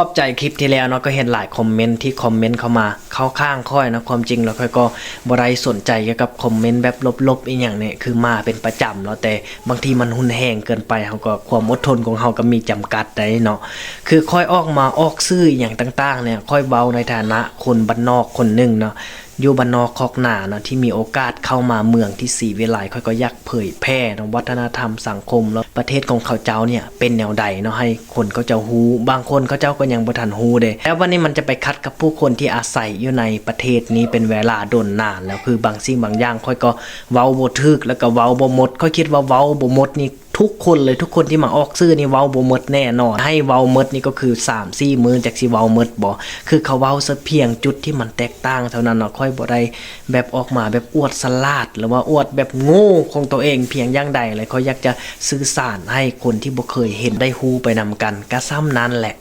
ຂອບໃຈຄລິບທີ່ແລ້ວເນາະ ກໍເຫັນຫຼາຍຄອມເມັນທີ່ຄອມເມັນເຂົ້າມາເຂົ້າຂ້າງຂ້ອຍເນາະ. ຄວາມຈິງແລ້ວຂ້ອຍກໍບໍ່ໄດ້ສົນໃຈກ່ຽວກັບຄອມເມັນແບບລົບໆອີ່ຫຍັງນີ້ ຄືມາເປັນປະຈຳເນາະ ແຕ່ບາງທີມັນຮຸນແຮງເກີນໄປ ເຮົາກໍ ຄວາມອົດທົນຂອງເຮົາກໍມີຈຳກັດໄດ໋ເນາະ. ຄືຂ້ອຍອອກມາອອກສື່ອີ່ຫຍັງຕ່າງໆນີ້ ຂ້ອຍເວົ້າໃນຖານະຄົນບ້ານນອກຄົນໜຶ່ງເນາະ ຢູ່ບ້ານນອກຄອກນາເນາະ ທີ່ມີໂອກາດເຂົ້າມາເມືອງທີ່ສີວິໄລ ຂ້ອຍກໍຢາກເຜີຍແຜ່ເນາະ ວັດທະນະທຳ ສັງຄົມ ແລະ ປະເທດຂອງເຂົາເຈົ້ານີ້ເປັນແນວໃດເນາະ ໃຫ້ຄົນເຂົາເຈົ້າຮູ້. ບາງຄົນເຂົາເຈົ້າກໍຍັງບໍ່ທັນຮູ້ເດ້ ແລ້ວບັດນີ້ມັນຈະໄປຂັດກັບຜູ້ຄົນທີ່ອາໄສຢູ່ໃນປະເທດນີ້ເປັນເວລາດົນນານແລ້ວ ຄືບາງສິ່ງບາງຢ່າງຂ້ອຍກໍເວົ້າບໍ່ຖືກ ແລ້ວກໍເວົ້າບໍ່ໝົດ. ຂ້ອຍຄິດວ່າເວົ້າບໍ່ໝົດນີ້ ທຸກຄົນເລີຍ ທຸກຄົນທີ່ມາອອກສື່ນີ້ເວົ້າບໍ່ໝົດແນ່ນອນ. ໃຫ້ເວົ້າໝົດນີ້ກໍຄືສາມສີ່ມື້ ຈັກຊິເວົ້າໝົດບໍ່? ຄືເຂົາເວົ້າແຕ່ພຽງຈຸດທີ່ມັນແຕກຕ່າງເທົ່ານັ້ນເນາະ. ຂ້ອຍບໍ່ໄດ້ແບບອອກມາແບບອວດສະຫຼາດ ຫຼືວ່າອວດແບບໂງ່ຂອງໂຕເອງພຽງຢ່າງໃດເລີຍ. ຂ້ອຍຢາກຈະສື່ສານໃຫ້ຄົນທີ່ບໍ່ເຄີຍເຫັນໄດ້ຮູ້ໄປນຳກັນ ກະສ່ຳນັ້ນແຫຼະ.